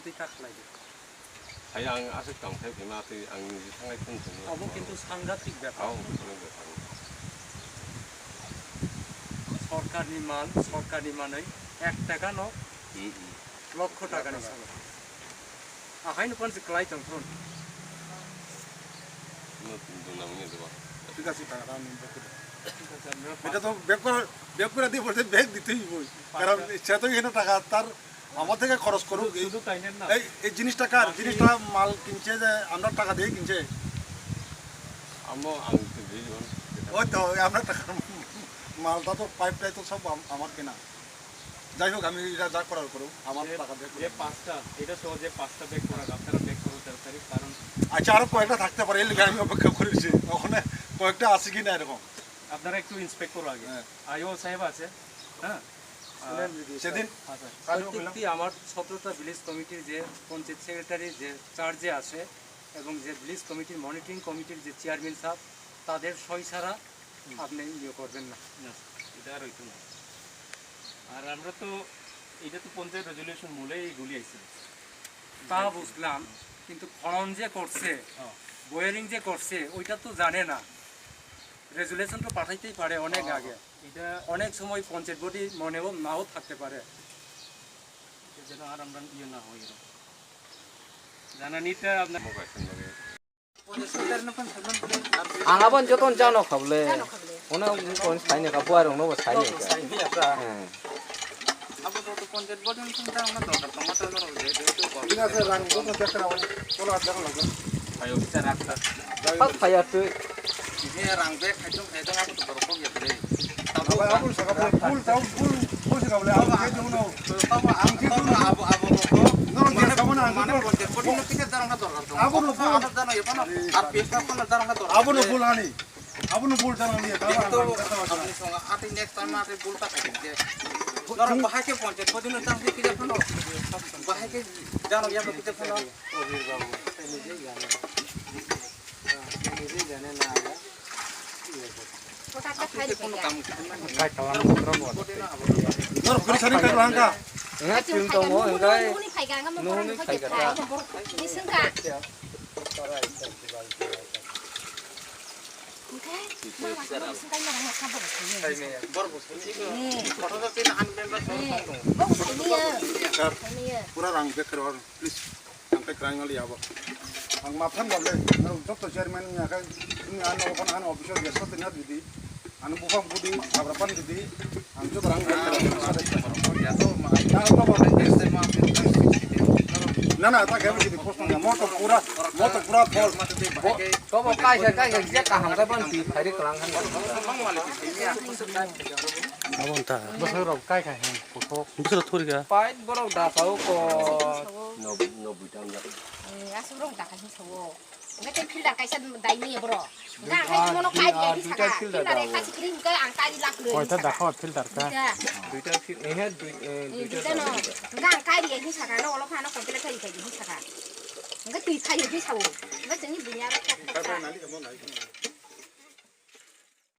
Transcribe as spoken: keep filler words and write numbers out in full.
Twi kha khlai di. Hai ang aswk tong thai phima twi ang niji thangai phone phone. Abo kintu sangatik bepar. Abo kintu bepar. Sorkarni mal, sorkarni manwi ek taka no Hmm, hmm. Lokho taka ni salo. Ahaino pon se klai tong phone. No, no, no, no, no. ঠিক আছে, টাকাটা আমি ব্যাক করে দেবো। এটা তো ব্যাক করা, ব্যাক করে দিয়ে বলতে ব্যাক দিতেই হইব। কারণ সে তো এখানে টাকা তার আমার থেকে খরচ করুক। এই, শুধু তাই না। এই, এই জিনিসটা কার? বাকি জিনিসটা মাল কিনছে যে আমরা টাকা দিয়ে কিনছে? আমরা আনতে দিই, ওই তো, ওই আমরা টাকা, মালটা তো পাইপটাই তো সব আম-, আমার কেনা। যাই হোক, আমি এটা যা করার করুক, আমার যে, টাকা দিয়ে যে করুক। পাঁচটা, এটা সহ যে পাঁচটা ব্যাক করার, আপনারা ব্যাক করুন তাড়াতাড়ি, কারণ আচ্ছা, আরো কয়েকটা থাকতে পারে, এই লিগে আমি অপেক্ষা করেছি। ওখানে কয়েকটা আছে কি না এরকম। আপনারা একটু ইন্সপেক্ট করো আগে। হ্যাঁ। আইও সাহেব আছে, হ্যাঁ? শুনেন যদি সেদিন হ্যাঁ, স্যার। প্রত্যেকটি আমার সতেরোটা ভিলেজ কমিটির যে পঞ্চায়েত সেক্রেটারি যে চার্জে আছে এবং যে ভিলেজ কমিটির মনিটরিং কমিটির যে চেয়ারম্যান সাহেব, তাদের সই ছাড়া আপনি ইয়ে করবেন না। না, স্যার, এটা আর হইতো না। আর আমরা তো, এটা তো পঞ্চায়েত রেজুলেশন মূলেই গুলি আইছে। তা বুঝলাম, কিন্তু খনন যে করছে, হ্যাঁ। বোয়ারিং যে করছে, ওইটা তো জানে না। রেজুলেশন তো পাঠাইতেই পারে অনেক হ্যাঁ, আগে। এটা অনেক সময় পঞ্চায়েত বডি মনেও নাও থাকতে পারে। এটা যেন আর আমরা ইয়ে না হয় এরকম। জানানিটা আপনার Ang abon joton jano kha bole. Jano kha bole. Ono ni kon sai ni ka, buai rok no bo sai ni ka. Sai ni ka. Hmm. Abo to to ponchayat bodin sung ta ma to to ma to ro de de to ko. Ina se rang joton chakra wala. Kono adda ko lagbo. Ayo, bichar rakha. Pas phai ya twi. Ini rang be khai chung khai chung abo to borok ko ya de. Abo, abo saka bole, full town, full, full saka bole, ang khe dong no. Ang khe dong no. Abo, abo, abo, no, no, mane, mane, mane, mane, mane, ticket darang ka dorkar dong. Abo no full. Abo darang ya, kono, ar pesa kono darang ka dorkar. Abo no full ani. Abo no full darang ni, abo ang kata wasa. Ati next time ati full ta khai de. Darang bahai ke ponchayat, bodino tang ke ticket kono. Bahai ke darang ya ticket kono. Nor kuri sari kagla hangka. Enggak, tim tongo, enggak. Nuni phaiga, nung nuni phaiga ta. Ni sengka. Borok bo sini. Borok bo sini. Pura rang bek karo, please. Ang khe kwrwng noli abo. Ang ma phan bole, norok joto chairman wngya khe, wngya ano, ano office o guest house twi na didi, ano buphang budi, sabra pan didi, ang joto rang bek karo. Na, na, ta khe didi, post wngya, moto pura, moto pura full. Tobo kaisa, kaisa, kisa kaham khe ban twi phai ri kwlang khan. Abo wng ta. Bwswk rok kai khai hin kuthuk. Bwswk rok thori kha. Pai borok da sao ko. No, no, buitang ya. Eh, aswk rok da khai hin sao. Ngai tei filter kaisa dai ni boro. Ngai khai mono kai di hin saka. Filter kaisa kri hin ka ang kai di lak le. Koita da kho filter ka. Duita. Duita fil-, eh, dui-, eh, duita no. Ngai ang kai di hin saka no olo phano complete khai di hin saka. Ngai twi khai di hin sao. Ngai tini bunya rok.